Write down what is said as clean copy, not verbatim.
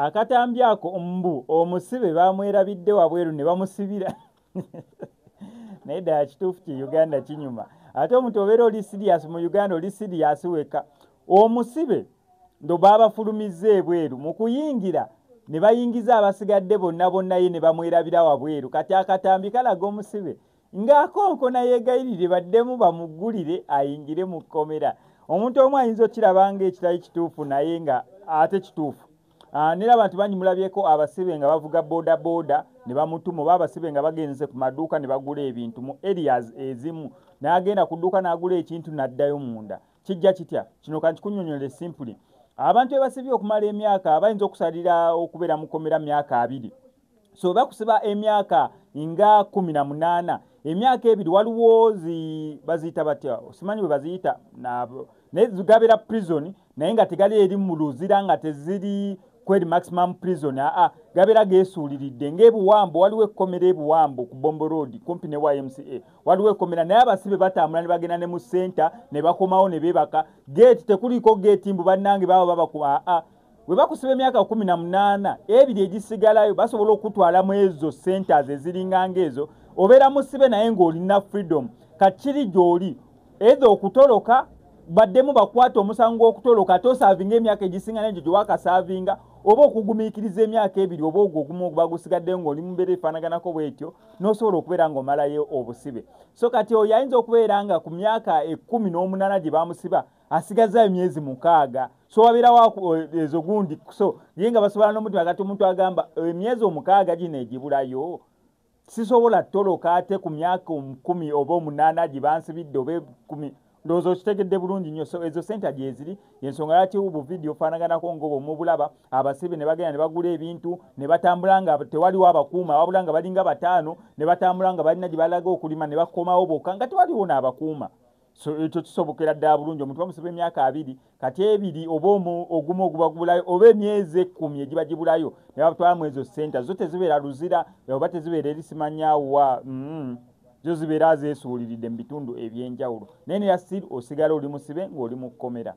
Akatambi ako mbu omusibe bamwerabidde wabweru ne bamusibira. Naye ddala kituufu ki Uganda kinyuma. Ate omuntu obeera oli serious mu Uganda, oli serious wekka. Omusibe ndo baabafulumizza ebweru, mu kuyingira ne bayingiza abasigadde bonna bonna, ye ne bamwerabira wabweru. Kati akatambi kalaga omusibe ng'akonkona yeegayirire baddemu bamuggulire ayingire mu kkomera. Omuntu omu ayinza okiraba ng'ekitali kituufu, naye nga ate kituufu. Nera abantu bangi mulabyeko abasibe nga bavuga boda boda ne bamutuma, oba abasibe nga bagenze ku maduuka ne bagula ebintu mu areas ezimu, n'agenda ku dduuka n'agula ekintu n'addayo munda. Kijja kitya kino? Kankikunnyonnyole simply. Abantu ebasibye okumala emyaka, bayinza okusalira okubeera mu kkomera myaka 20. So bakusiba emyaka nga 18, emyaka 2 waliwo zi baziyita batya, simanyi bwe baziyita, naye gabeera prison, naye nga tegali eri mu Luzira, nga teziri kweri maximum prison. Aa, gabeera geesuuliridde ng'ebuwambo. Waliwo ekkomera ebuwambo ku Bombo Road kumpi ne YMCA, waliwo ekkomera, naye abasibe batambula ne bagenda ne mu center ne bakomawo ne beebaka. Geeti tekuliiko geeti mbu bannange baba babaku. Aa, bwe bakusiba emyaka 18, 2 egisigalayo basobola okutwalamu ezo centers eziringa ng'ezo. Obeera musibe naye ng'olina freedom. Kakiri gy'oli either okutoloka, baddemu bakwata omusango gw'okutoloka ate osaavinga emyaka egisinga n'egyo gye wakasaavinga, oba okugumiikiriza emyaka 2 oba ogwo ogumu oguba gusigadde ng'oli mu mbeera efaanaganako bwetyo, n'osobola okubeera ng'omalayo obusibe. So kati oyo ayinza okubeera nga ku myaka 18 gye bamusiba asigazaayo emyezi 6. So wabeerawo ezo gundi, so ye nga basobola n'omutima. Kati omuntu agamba emyezi 6 gino egibulayo sisobola ttoloka ate ku myaka 10 oba 8 gye bansibidde oba 10. Ndowooza okitegedde bulungi nnyo. So ezo center gyeziri, ensonga lwaki buvidiyo ofaanaganako ng'obwo mubulaba, abasibe ne bagenda ne bagula ebintu ne batambula nga tewaliwo abakuuma, wabula nga balinga bataano ne batambula nga balina gye balaga okulima ne bakomawo bokka nga tewaliwo n'abakuuma. So ekyo kisobokera ddala bulungi. Omuntu bamusiba emyaka 20, kati 2 oba ogumu oguba gubulayo oba emyezi 10 egiba gibulayo ne batwalamu ezo center. Zo tezibeera Luzira oba tezibeera eri simanyawa, zo zibeera zeesuuliridde mu bitundu ebyenjawulo, naye neya still osigala oli musibe ng'oli mu kkomera.